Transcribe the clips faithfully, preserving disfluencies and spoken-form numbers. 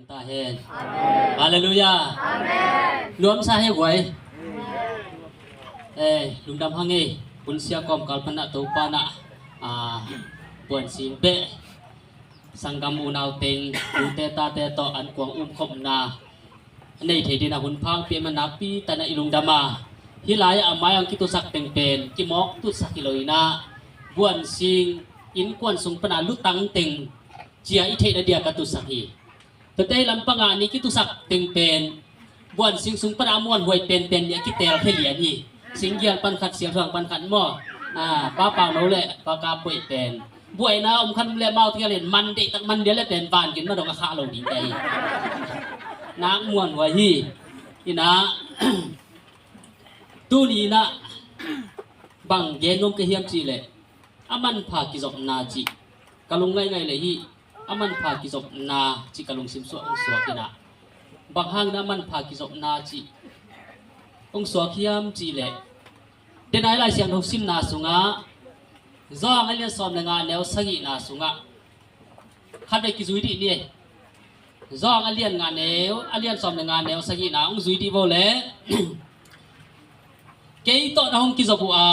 Ta hen. Halleluiah. Nuamsa he guai. Eh, lungdam hang ei. Hun sia kawmkal pan ah Topa na, ah, buan sing beh, sanggam unau teng, ute tate tawh an kuang umkhopna a nei thei dingin a hun pha hong pia man nakpi takin i lungdam a, hih lai-ah a mai-ah hong kitusak teng pen kimawk tutsak hi lo in ah, buan sing innkuan sung pan a lutang teng cia i theihna dia ka tutsak hi. Tuate hih lampang ah ni kitusak teng pen buan sing sung pan a muanhuai penpen ni a kitelkhia lian hi. Singgial pan khat, sialsuang pan khat maw? Ah, Pa Pau No le Pa Kap Puai pen buaina om khan le mau tial in man deihtak man dia le pen van gin ma dong a khah lo ding ka hi. Nak muanhuai hi. In ah, tuni in ah bang gen nuam ka hiam cih leh, a manpha kizopna cih ka lung ngaingai leh hi. A manpha kizopna cih ka lungsim suak hong suak in ah, bang hangin a manpha kizopna cih hong suak hiam cih leh, denai Lai Siangtho simna sungah Johan a lian sawm le nga neu sagihna sungah khat vei kizui dih ni. Johan a lian nga neu, a lian sawm le nga neu sagihna hong zui dih vo leh, kei tawh na hong kizop uh a,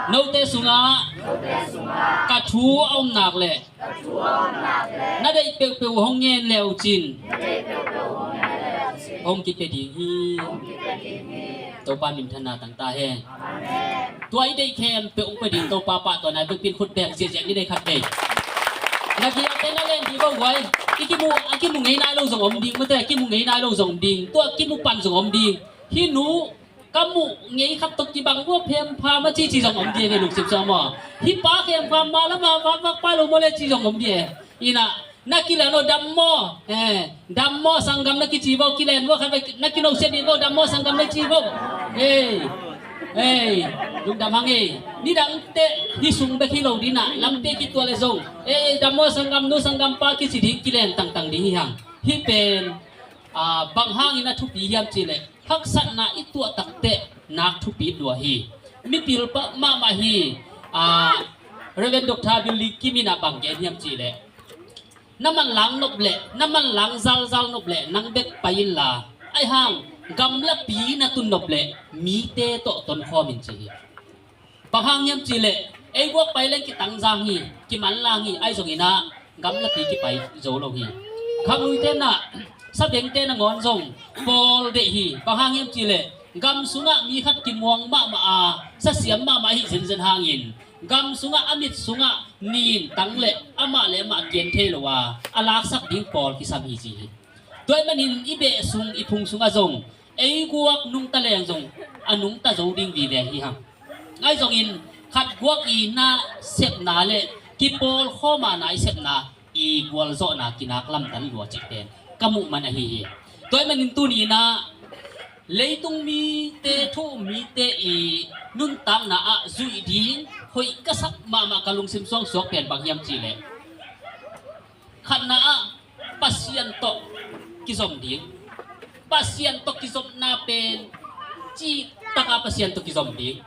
note sungah ka thu a om nak leh, na deih peuhpeuh uh hong ngen le uh cin, hong kipia ding hi. Topa minthanna tang ta hen. Tua i deih khempeuh hong pia ding Topa pahtawi nai, bekpin khut beng ziahziah ni, deih khat vei. Na kiate na len dih vo guai. I kimu, a kimu ngei nai lo zong om ding, mate a kimu ngei nai lo zong om ding, tua kimu pan zong om ding. Hih nu ka muh ngei khat tawh kibang vua, khempha ma ci ci zong om ding ve, lungsim suak maw? Hih pa khempha ma lama vakvak pai lo maw le ci zong om ding. In ah, na kilen aw, dam maw? Eh, dam maw sanggam na kici vo, kilen vo khat vei, na kinusia dih vo, dam maw sanggam na ci vo. Ei, ei, lungdam hang ei. Nidangte hih sung bek hi lo ding ah, lampi kitual le zong, ei, dam maw sanggam nu sanggam pa kici ding, kilen tangtang ding hi hang. Hih pen, ah, bang hangin a thupi hiam cih leh, haksatna i tuah takteh nak thupi lua hi. Mipil pah mahmah hi. Ah, Reverend Doctor Billy Kim in ah bang gen hiam cih leh, na manlang nop leh, na manlang zalzal nop leh nang bek pai inla, ahi hang gamlapi na tun nop leh mite tawh tonkhawm in ci hi. Bang hang hiam cih leh, ei guak pai leng kitangzang hi, kimanlang hi, ahi zongin ah gamlapi kipai zo lo hi. Khangluite in ah, sabengte nangawn zong pawl deih hi. Bang hang hiam cih leh, gam sungah mi khat kimuang mahmah a, sasiam mahmah ahi zenzen hangin, gam sungah a mit sungah nin tang leh amah le amah kian thei lo a, a laksak ding pawl kisam hi ci hi. Tua ahih manin i beh sung, i phung sungah zong ei guak nungta leng zong a nungta zo ding vive hi hang. Ahi zongin khat guak i na sepna le kipawlkhawm a na i sepna i gualzawhna kinak lamdang lua cih pen ka muh man ahi hi. Tua ahih manin tuni in ah leitung mite, thu um mite i nuntakna ah zuih ding hoih ka sak mahmah, ka lungsim suak suak pen bang hiam cih leh, khatna ah Pasian tawh kizom ding. Pasian tawh kizopna pen cik taka Pasian tawh kizom ding.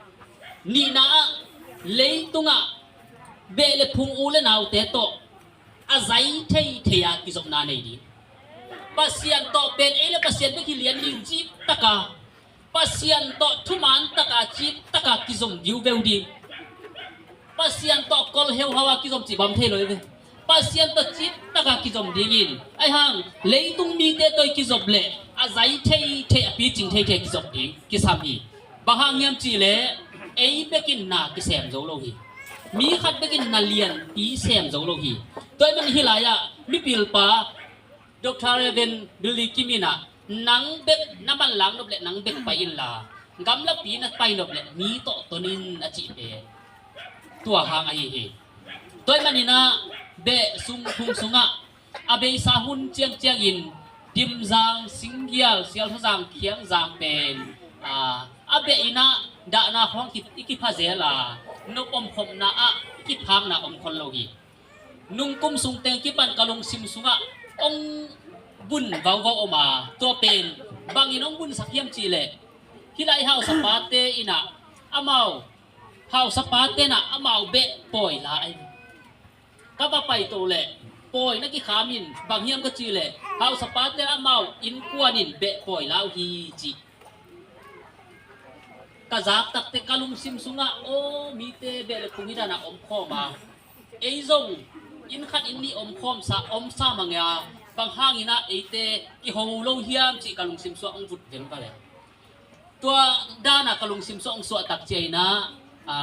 Nihna ah leitungah beh le phung, u le naute tawh a zai thei thei a kizopna nei ding. Pasian tawh pen ei le Pasian bek hi lian ding, cik taka Pasian tawh thuman taka cik taka kizom viuveu ding. Pasian tawh kol heuhau a kizom cih bang thei lo hi ve. Pasian tawh cik taka kizom dingin, ahi hang leitung mite tawh i kizop leh a zai thei thei, a picing thei thei kizop ding kisam hi. Bang hang hiam cih leh, ei bekin na kisem zo lo hi. Mi khat bekin na lianpi sem zo lo hi. Tua ahih manin hih lai-ah mipilpa Doctor Reverend Billy Kim in ah, nang bek na manlang nop leh nang bek pai inla, gamlapi na pai nop leh mi tawh ton in a cih pen tua hang ahi hi. Tua ahih manin ah beh sung, phung sungah a beisa hun ciangciangin dimzang, singgial, sialsazang, khiangzang pen, ah, a beh in ah dahna khawng ki, i kipha zel a, nop omkhopna ah kiphakna om khol lo hi. Nungkum sung teng kipan ka lungsim sungah hong bun vauvau om a, tua pen bangin hong bunsak hiam cih leh, hih lai hausapate in ah amau, hausapate in ah amau beh pawi la ahi. Ka va paito leh pawi na kikham in, bang hiam ka cih leh, hausapate amau innkuan in beh pawi la uh hi ci. Ka zak takte ka lungsim sungah, aw, mite beh le phung hi dan a omkhawm a, ei zong inn khat inn nih omkhawm sa, om sa mang e a, bang hangin ah eite kiho lo hiam cih ka lungsim sungah hong vut veng ka le. Tua dan a ka lungsim sungah hong suah tak ciangin ah, a,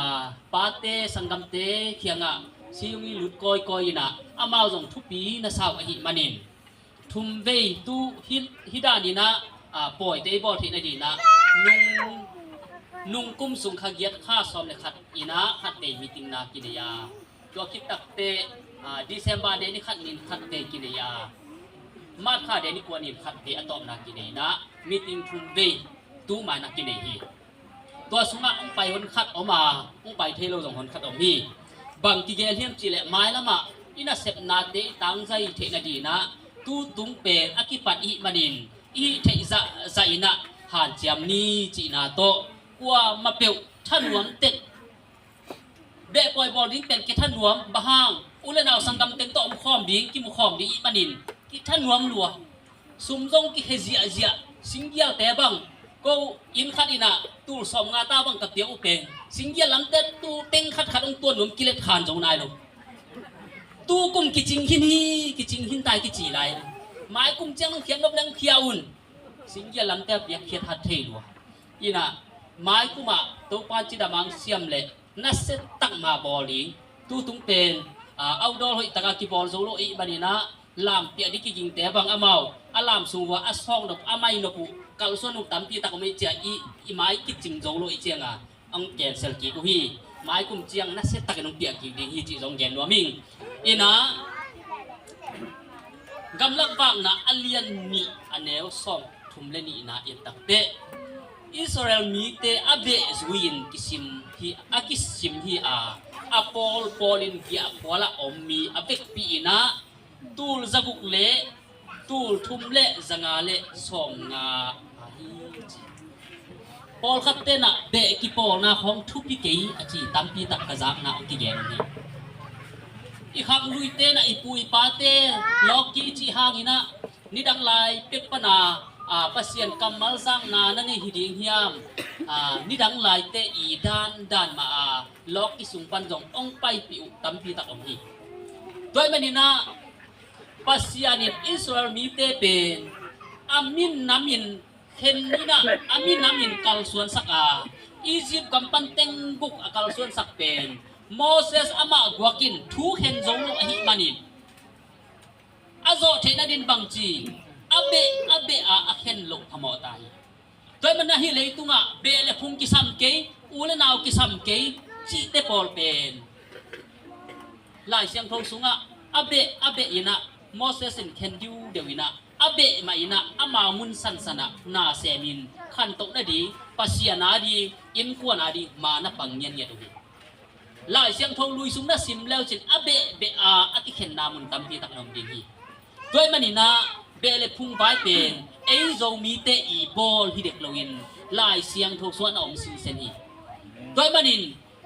pate, sanggamte kiangah si hong i lut kawikawi in ah, amau zong thupi na sa uh ahih manin, thumvei tu hi, hi dan in ah, a, pawite i bawl theih nading in ah, nung, nung kum sung kha giat kha sawm le khat in ah khatvei meeting na kinei a, tua khit takteh, a, December de ni khat ni in khatvei kinei a, March kha de ni kua ni in khatvei a tawpna kinei in ah, meeting thumvei tu mai-in ah kinei hi. Tua sungah hong pai honkhat om a, hong pai thei lo zong honkhat om hi. Bang kigel hiam cih leh, mailamah i nasepnate i tangzai theih nading in ah, tu tung pen a kipat i hih manin, i hih theih zahzah in ah hanciam ni cihna tawh, kuamah peuh thanuam tek, beh pawi bawl ding pen kithanuam, bang hang, u le nau sanggam teng tawh omkhawm ding, kimukhawm ding i hih manin kithanuam lua. Sum zong kikhe ziahziah, singgialte bang, ko inn khat in ah tul sawmnga ta bang ka pia uh pen, singgial lamte tul teng khatkhat hong tuan nuam, kilet khan zo nai lo. Tu kum kicing khin hi, kicing khin ta hi kici lai. Mai kum ciang hong khiat nop leng khia un. Singgial lamte a piak khiat hat thei lua. In ah, mai kum ah Topa cidam hong siam leh, nasia tak mah bawl ding. Tu tung pen, a, outdoor hoih tak a kibawl zo lo i hih manin ah, lam piak ding kigingte bang amau a lam sung uah a sawng nop, a mai nop uh, kalsuan uh tampi tak om i hih ciang, i, i mai kicing zo lo i hih ciang a, hong cancel kik uh hi. Mai kum ciang nasia takin hong piak kik ding hi cih zong gen nuam ing. In ah, Gamlak Vakna a lian nih, a neu sawm thum le nihna i et takteh, Israel mite a beh zui-in kisim hi, a kisim hi a, a pawlpawl in giahkhual ah om mi a vekpi in ah, tul zaguk le tul thum le zanga le sawmnga ahi ci. Pawlkhatte in ah beh kipawlna khawng thupi kei a ci tampi tak ka zakna hong kigen uh hi. I khangluite in ah, i pu i pate lawki cih hangin ah, nidang lai pek pan a, a, Pasian kammal zakna na nei hi ding hiam? A, nidang laite i dandan mah a, lawki sung pan zong hong paipih uh tampi tak om hi. Tua ahih manin ah, Pasian in Israel mite pen a minam in khen in ah, a minam in kalsuansak a, Egypt gam pan teng guk a kalsuansak pen Moses amah guak in thu khen zo lo ahih manin, a zawh theih nading bangci, a beh, a beh a, a khen loh phamawh ta hi. Tua ahih manin ah hih leitungah beh le phung kisam kei, u le nau kisam kei cihte pawl pen Lai Siangtho sungah a beh, a beh in ah, Moses in khen diudeu in ah, a beh mah in ah, amau mun sansan ah na semin khantoh nading, Pasian a ding, innkuan a ding, ma na pang ngiatngiat uh hi. Lai Siangtho lui sung na sim leu cin a beh beh a, a kikhenna mun tampi tak na om ding hi. Tua ahih manin ah beh le phung vai pen ei Zomite i bawl hi dek loin Lai Siangtho suahna om sinsen hi. Tua ahih manin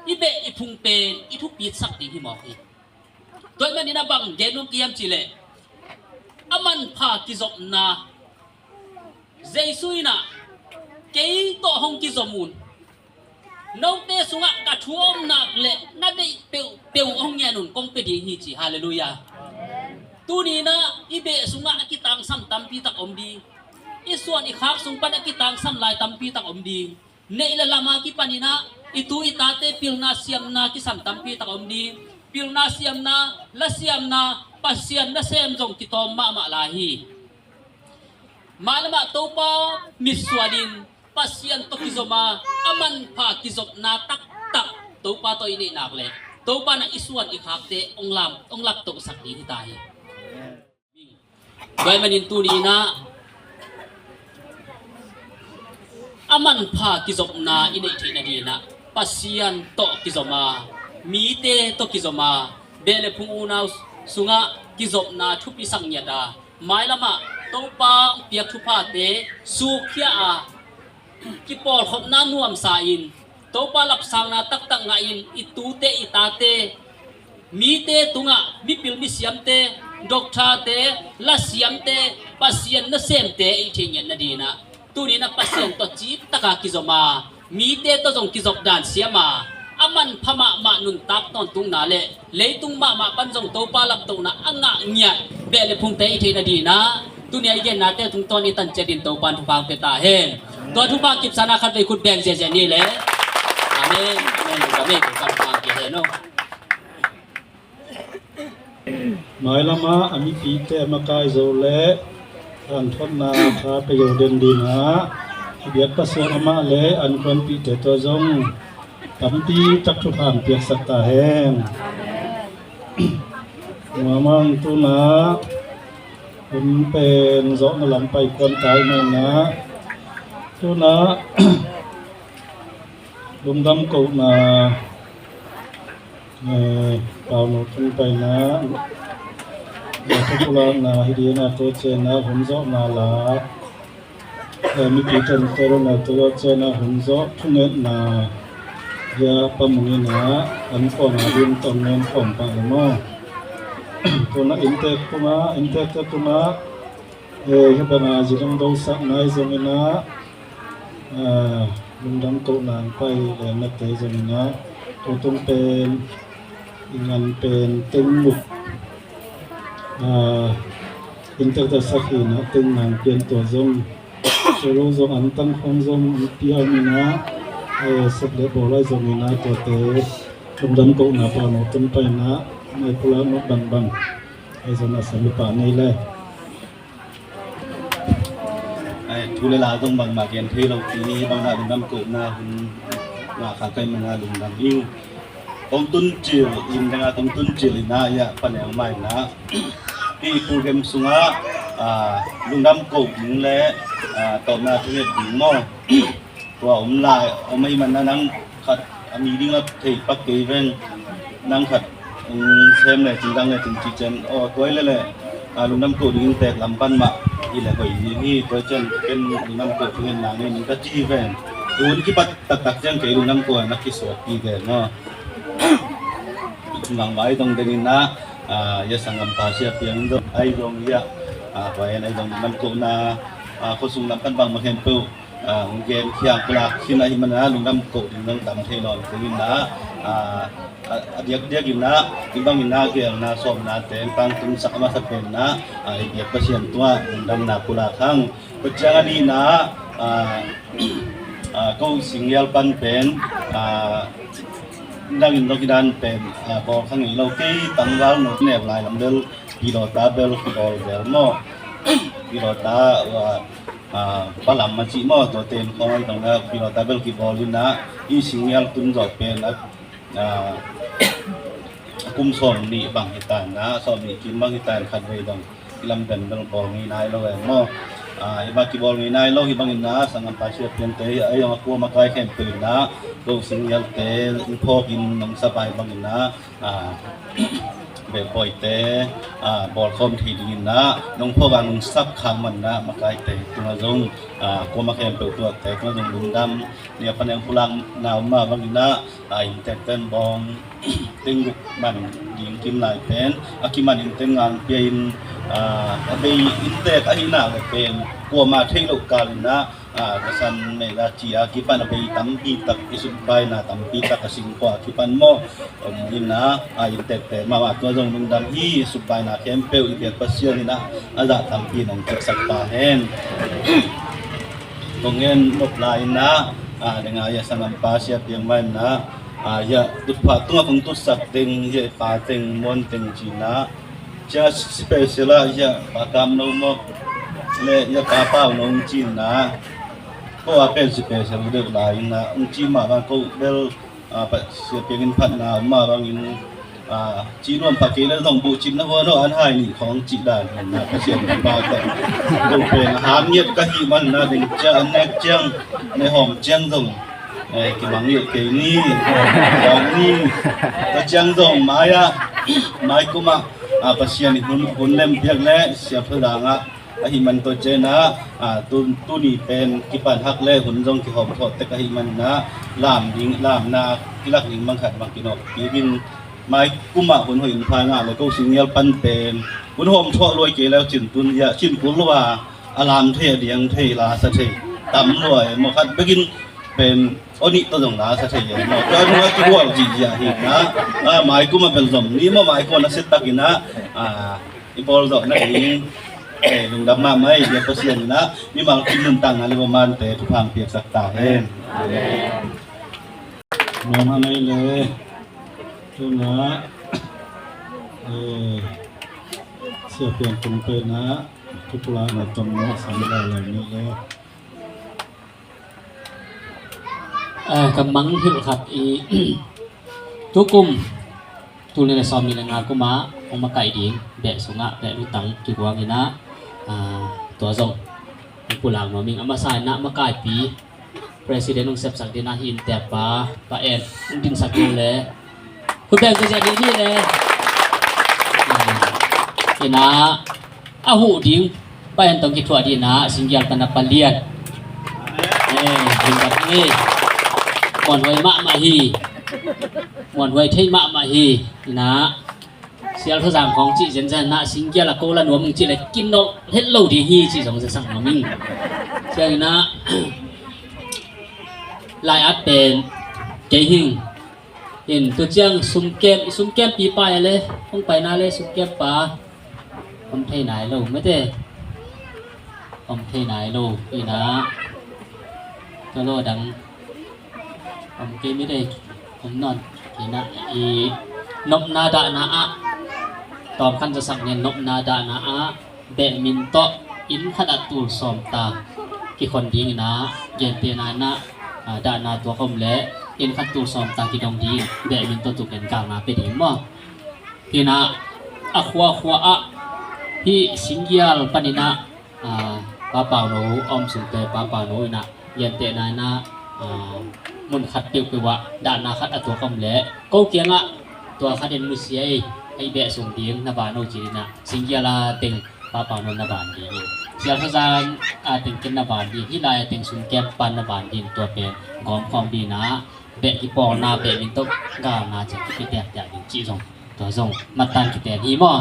i beh i phung pen i thupitsak ding hi mawk hi. Tua ahih manin ah bang gen nuam ka hiam cih leh, a manpha kizopna Jesu in ah, kei tawh hong kizom un. Note sungah ka thu a om nak leh na deih peuhpeuh hong ngen un, kong pia ding hi ci. Halleluiah. Tuni in ah i beh sungah a kitangsam tampi tak om ding. I suan i khak sung pan a kitangsam lai tampi tak om ding. Neih le lam a kipan in ah i tu i tate pilna siamna kisam tampi tak om ding. Pilna siamna, la siamna, Pasian nasem zong kitawm mahmah lai hi. Mailam ah Topa mitsuan in Pasian tawh kizom a, a manpha kizopna taktak Topa tawh i neih nak leh Topa in ah i suan i khakte hong lam, hong laptohsak ding hi ta hi. Tua ahih manin tuni in ah a manpha kizopna i neih theih nading in ah Pasian tawh kizom a, mite tawh kizom a, beh le phung unau sungah kizopna thupisak ngiat a, mailam ah Topa hong piak thuphate sukkhia a, kipawlkhopna nuamsa in, Topa lapsangna taktak ngah in, i tute i tate, mite tungah, mipil misiamte, Doctor-te, lasiamte, Pasian nasemte i theih ngiat nadinah tuni-in ah Pasian tawh ciptaka kizom a, mite tawh zong kizop dan siam a, a manpha mahmah nuntak tawntungna le leitung mahmah pan zong Topa lamtohna a ngah ngiat beh le phungte i theih nadinah tuni-a i gennate tungtawn i tan ciatin Topa in thupha hong pia ta hen. Tua thupha kipsakna khatvei khut beng ziahziah ni le. Amen. Amen. Amen. Topa thupha hong pia hen aw. Mailamah a mipite a makai zo le a anthotna tha pia zo den dingah i biak Pasian amah le a ankuanpihte tawh zong tampi tak thupha hong piaksak ta hen. Muamang tunah hun pen zawhna lam pai kuan ta hi mah inah tunah lungdam kohna, eh, pauno tung paina, eh, thupulakna hi dina, tua ciangin ah hun zawhna la, eh, mipi tawh tawlna tua ciangin ah hun zawh thungetna hia pamungin ah an khawm a ding tawh ngen khawm pah le maw. Tunah inntek tungah, inntekte tungah, eh, hih bangah zilong dosak nai zongin ah, ah, lungdam kohna hong pai lennate zongin ah, tutung pen i ngan pen teng muk, ah, inntekte sakhi in ah teng nang pian tua zong, tua lo zong an tang khong zong an pia om in ah, eh, sep le bawl lai zongin ah tuate lungdam kohna pauno tung paina, nai pulak nop bangbang. Ahi zongin a samipa nei le. Ai, thu le la zong bangmah gen thei lo ti hi bangin ah lungdam kohna hun ngah kha ka hih manin ah lungdam ing. Kong tun cil, inn dang a kong tun cil in ah, ia, paneu mai in ah, hih program sungah, ah, lungdam koh ding le, ah, tawpna thunget ding maw. Tua om lai, om ahih manin ah nang khat a mi ding a thei pak kei veng, nang khat, um, sem le cing dang le cing ci ciang, aw, tua hi lele, ah, lungdam koh ding inntek lam pan mah hi le hoih ding hi, tua ciang ken lungdam koh ding in nang in ka ci veng. Hun kipat taktak ciang kei lungdam koh na kisuak pi veng maw. Bangmah ahi zong ding in ah, ah, ia sanggampa Sia Piang in zong ahi zong ia, ah, tua in ahi zong lungdam kohna, ah, khuasung lam pan bangmah khempeuh, ah, hong gen khiang pulak khin ahih manin ah lungdam koh ding zong tam thei nawn kei in ah, ah, a, a diakdiak in ah, hih bangin ah geelna sawmna teng tangtungsak a masa pen ah, ah, i biak Pasian tungah lungdamna pulak hang. Tua ciang a nihna, ah, ah, ko Sing Yal pan pen, ah, dangin dong hi dan pen, ah, bawl kha ngei lo kei tangval no neu lai lam bel pilota bel kibawl bel maw. Pilota, ah, ah, palam a cih maw, tua ten khawng an tong a pilota bel kibawl in ah, i Sing Yal tun zawh pen ah, ah, kum sawm nih bang hi ta in ah, sawm nih kim bang hi ta in khatvei dong i lam pen bel bawl ngei nai lo em maw. Ah, hi bang kibawl ngei nai lo, hi bangin ah, sanggampa Sia Piangte, a iong a kuam a kai khempeuh in ah, ko Sing Yalte, in phawk in nong sabai bangin ah, ah, Beh Pawite, ah, bawlkhawm thei dingin ah, nong phawk a nong sap khak man ah, makaite tungah zong, ah, kuamah khempeuh tuate tungah zong lungdam, nia paneng pulakna om mah bangin ah, ah, inntek ten bawng teng guk man ding kim lai pen, a kiman in teng ngang pia in, ah, a bei inntek ahihna le pen, kuamah theih loh kal in ah, ah, ka san mega ci a kipan a bei tampi tak i sutbaina tampi tak a singkhua a kipan maw. Om in ah, ah, inntekte mahmah tua zong lungdam hi, sutbaina khempeuh i biak Pasian in ah, a zah tampi nong ciapsak ta hen. Kong en nop lai in ah, ah, deng a ia sanggampa Sia Piang mah in ah, ah, ia tutphah tungah kong tutsak teng, ia i pa teng, muan teng ci in ah, cia special ah ia Pa Kam No maw, le ia Pa Pau No ci in ah, ko a pen special deuh lai in ah, ong ci mah bang ko bel, ah, pa Sia Piang in phatna om mah bangin, ah, ci nuam pha kei le zong buhcipna huan aw an hai nih khawng cih dan hen ah, Pasian in pa tawh ko pen a ham ngiat ka hih man ah, ding ciang an nek ciang, ne hawm ciang zong, eh, kimang ngiat kei ni, hawm ni, ka ciang zong mai ah, mai kum ah, ah, Pasian in hun, hun lem piak le siap tho dang ah, ahih man tua ciang ah, ah, tu, tuni pen kipan hak le hun zong kihawm thawh tek ahih man ah, lam ding, lamna kilak ding bang khat bang kinawk pikin, mai kum ah hun hoih in pha ngah le ko Sing Yal pan pen, Hun hawm thuah luai kei leu cin tun zia cin kul lua a lam thei a diang thei la sa thei tam luai maw khat bekin pen aw nih tawh zong la sa thei e maw tua nua kihual zihziah hi na. Maikum a bel zom ni maw maikum a na set tak ina i bawl zawh na ding lungdam mahmah i dia Pasian ina mimal kim nuntakna le bawmante thupha piaksak ta hen. Nuam a nei le tuna sia pian tung pe na thupha na tom na sam lai lai nei le. Ka mang hilh khat i tukum tul nih le sawm nih le nga kuma hong makaih ding beh sungah beh lutang kibuang ina tua zong hong pulak nuam ing a masa ina makaipi president hong sepsak dina hi in tekpa pa en hong dingsak ding le khutbeng ka ziah ding hi le ina a huh ding pa en tong kithuah dina singgial pana palian. Muanhuai mahmah hi. Muanhuai thei mahmah hi. Ina sial thazang khawng cih zenzen na singgial a ko la nuam ung cih le kinnolh het lo ding hi cih zong zasak nuam ing. Sial ina lai at pen kei hing in tu ciang sumkem i sumkem pi pa ya le hong paina le sumkem pa om thei nai lo mete om thei nai lo ina tolo dang om kei mete om non kina i nopna dahna ah tawm khan zasak nen nopna dahna ah beh min tawh inn khat ah tul sawm ta kikhon ding ina gente na ina dahna tua khom le inn khat tul sawm ta kidong ding beh min tawh tuk en kalna pe ding maw. Ina a khua khua ah hi singgial pan ina papau no om sungte papau no ina gente na ina mun khat peuhpeuh ah dahna khat a tua khom le ko kiangah tua khat in musia ei ei beh sung ding na ban o ci ina singgial a teng papau no na ban ding in sial thazang a teng ken na ban ding hi lai a teng sumkem pan na ban ding tua pen gawm khawm ding ina beh kipawlna beh min tawh galna ciang kipitiaktiak ding cih zong tua zong matan kiten hi maw.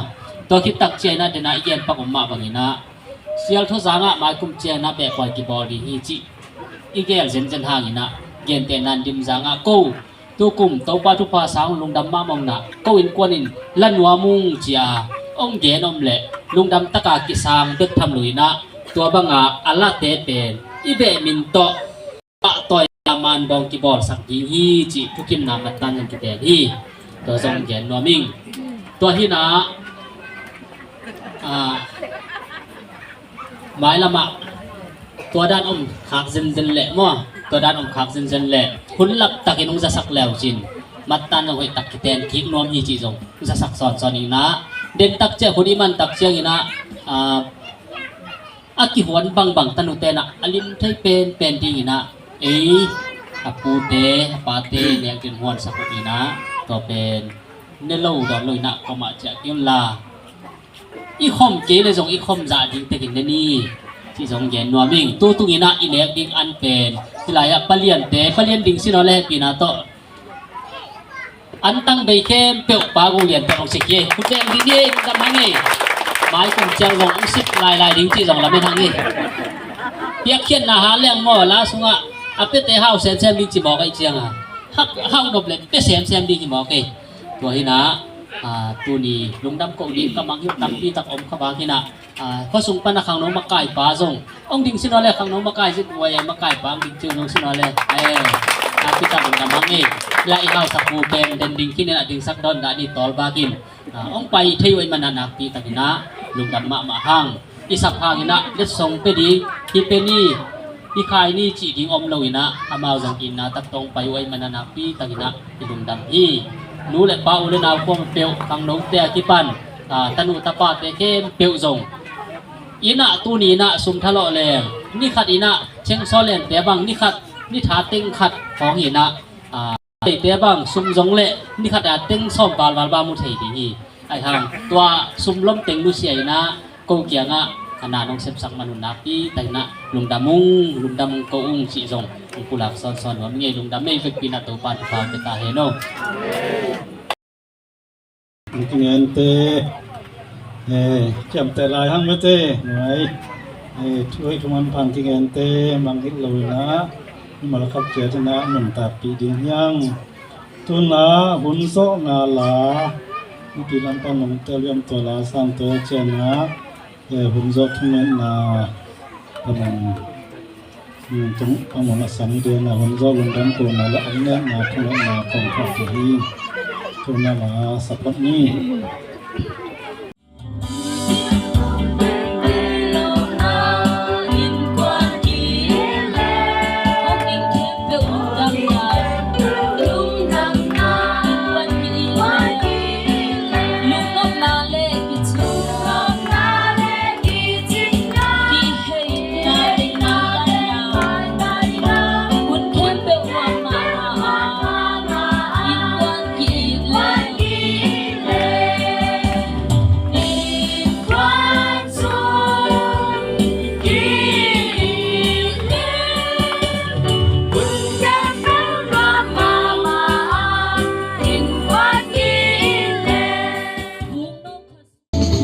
Tua khit tak ciang ina dena i gen pak om mah bang ina sial thazang ah maikum ciang ina beh pawi kibawl ding hi cih i gel zenzen hang ina gente nan dim zang ah ko tukum Topa thupha sang lungdam mahmah ung na ko innkuan in la nuam ung cia ong gen om le lungdam taka kisang bek tham lo ina tua banga a late pen i beh min tawh pahtawi a man bawng kibawlsak ding hi cih thukimna matan zong kiten hi. Tua zong gen nuam ing. Tua hina mailamah tua dan om khak zenzen leh maw tua dan om khak zenzen leh hun laptakin hong zasak leu cin mattan zong hoih tak kiten kik nuam hi cih zong zasak sawnsawn ina den tak ciah hun i man tak ciang ina a kihuan bangbang tanute na a lim thei penpen ding ina ei a pute a pate nek din huansak uh ina tua pen ne lo dawn lo ina komah ciah kiun la i khom kei le zong i khom zah ding tekin le ni cih zong gen nuam ing. Tu tung ina i nek ding an pen hi lai ah paliante palian ding sinaw le hehpihna tawh an tang bei khempeuh pa go lian tawh hong sik hi. Khut veng ding hi ei lungdam hang ei. Mai kum ciang zong hong sik lailai ding cih zong lamen hang ei. Piakkhiatna ha leng maw la sungah a piate hau semsem ding ci mawk ei cianga hau nop le pia semsem ding hi mawk ei. Tua hina tuni lungdam koh ding ka mang hi tampi tak om kha bak hina. Khua sung pan a khangno makaipa zong ong ding sinaw le khangno makai zit uai makaipa ong ding ciu zong sinaw le a pitak ong ka mang ei. La i hausak pu pen den ding khin in a dingsak dawn dah ni tawl bakin ong pai thei uai mana nakpi tak ina lungdam mahmah hang i sap hang ina letsong pe ding hi pe ni. I khai ni cih ding om lo ina amau zong inna tak tawng pai uai mana nakpi tak ina i lungdam hi. Nu le pa u le nau khua peuh khangnote a kipan tanu tapate khempeuh zong ina tuni ina sum thalawh leng ni khat ina chengsaw lente bang ni khat ni tha teng khat khawng ina teite bang sum zong le ni khat a teng sawm valval bang mu thei ding hi. Ai hang tua sum lom teng nusia ina ko kiangah a na nong sepsak man un nakpi tak ina lungdam ung lungdam ung ko ung cih zong ung pulak sawnsawn nuam ngei lungdam ngei vekpi na Topa thupha pe ta hen o. Ung kingente Kiamteh lai hang mete, nuai. Thu hoih thu manpha kigente mangngilh lo inah, mimal khat ciat inah nuntakpih ding hi hang. Tunah hun zawhna la, mipi lam pan nong tel viam tua la sang tua cianah, hun zawh thungetna pan nong tung pan nong a sam dena hun zawh lungdam kohna le an nekna thungetna kong thah hi. Tunah la support ni.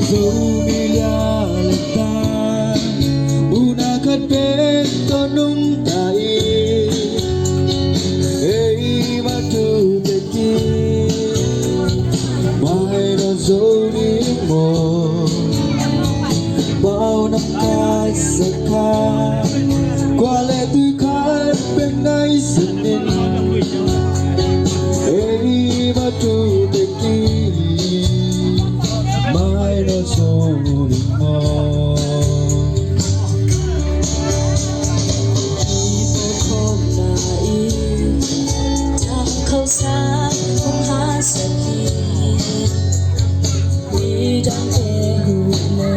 Zomi lia le ta, una khat pen to nungta i, ei matu te ki, mai na Zomi mo, mau na kai sa ka, kua le tu kai pen nai sa nin, ei matu te ki. Mai no sung ling mo. Ipo kong na i, tang kau sa kong ha sa ki. Ui dang te hu mo.